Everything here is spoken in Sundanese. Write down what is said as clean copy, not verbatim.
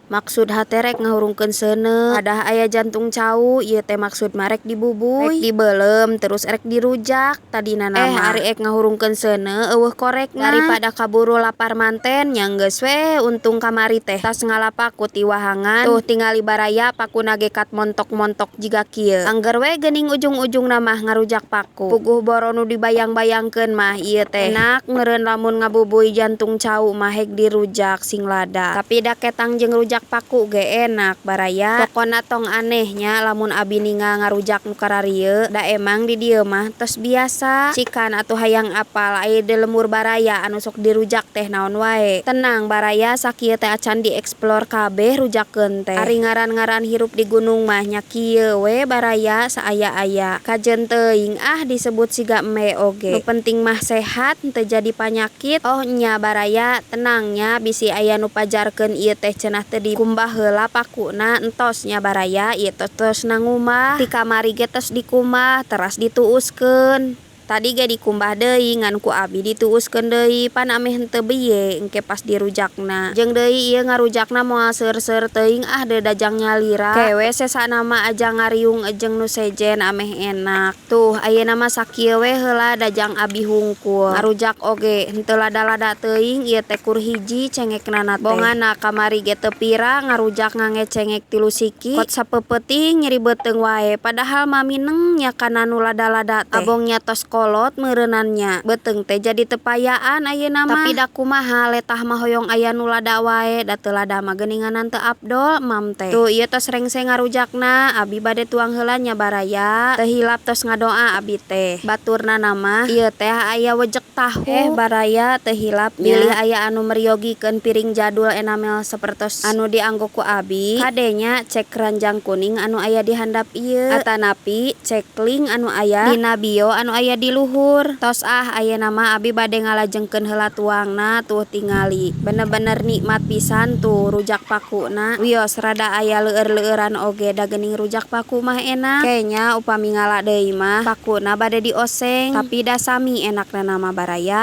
Maksud hate rek ngahurungkeun seuneu, padah aya jantung cau ieu teh maksud mah rek dibubuy, rek dibeuleum terus erek dirujak tadina mah. Eh, ari ek ngahurungkeun seuneu euweuh korekna. Daripada kaburu lapar manten nya geus we, untung kamari teh tas ngala paku ti wahangan. Tuh, tingali baraya, pakuna ge kat montok-montok jiga kieu. Angger we geuning ujung-ujungna mah ngarujak paku. Puguh boro nu dibayang-bayangkeun mah ieu teh enak meureun lamun ngabubuy jantung cau mah hek dirujak sing lada. Tapi da ketang jeung rujak paku ge enak, baraya. Pokona tong aneh nya lamun abi ningal ngarujak nu kararieu, da emang di dieu mah tos biasa. Cikan atuh hayang apal aya di lembur baraya anu sok dirujak teh naon wae. Tenang, baraya, sakieu teh acan dieksplor kabeh rujakeun teh. Ari ngaran-ngaran hirup di gunung mah nya kieu we, baraya, saaya-aya. Kajeun teuing ah disebut siga embe oge. Nu penting mah sehat, henteu jadi panyakit. Oh nya, baraya, tenang nya, bisi aya nu pajarkeun ieu teh cenah teu dikumbah heula pakuna. Entos nya, baraya, ieu teh tos ngumbah. Ti kamari ge tos dikumbah teras dituuskeun. Tadi ge dikumbah deui, ngan ku abi dituuskeun deui, pan ameh henteu biye engke pas dirujakna. Jeung deui ieu ngarujakna moal seueur-seueur teuing ah, deud dajang nyalira. Ke we sesana mah ajang ngariung jeung nu sejen ameh enak. Tuh, ayeuna mah sakieu we heula dajang abi hungkul. Ngarujak oge henteu lada-lada teuing, ieu teh kur hiji cengekna teh. Bongana kamari ge teu pira ngarujak ngangge cengek tilu siki, kot sapeupeting nyeri beuteung wae, padahal mah mineng nya kana nu lada-lada teh. Abongnya tos kolot meureunan nya, beuteung teh jadi teu payaan ayeuna mah. Tapi da kumaha, letah mah hoyong aya nu lada wae, da teu lada mah geuninganan teu afdol mam teh. Tuh, ieu tos rengse ngarujakna, abi bade tuang heula nya, baraya. Teu hilap tos ngadoa abi teh. Baturna mah ieu teh aya wejek tahu. Eh, baraya, teu hilap nya, bilih aya anu meryogikeun piring jadul enamel sapertos anu dianggo ku abi, kade nya cek ranjang kuning anu aya di handap ieu atanapi cek link anu aya dina bio anu aya di luhur. Tos ah, ayeuna mah abi bade ngalajengkeun heula tuangna. Tuh, tingali, bener-bener nikmat pisan tuh rujak pakuna. Wios rada aya leueur-leueuran oge, da geuning rujak paku mah enak. Kayaknya upami ngala deui mah pakuna bade dioseng, tapi da sami enakna mah, baraya.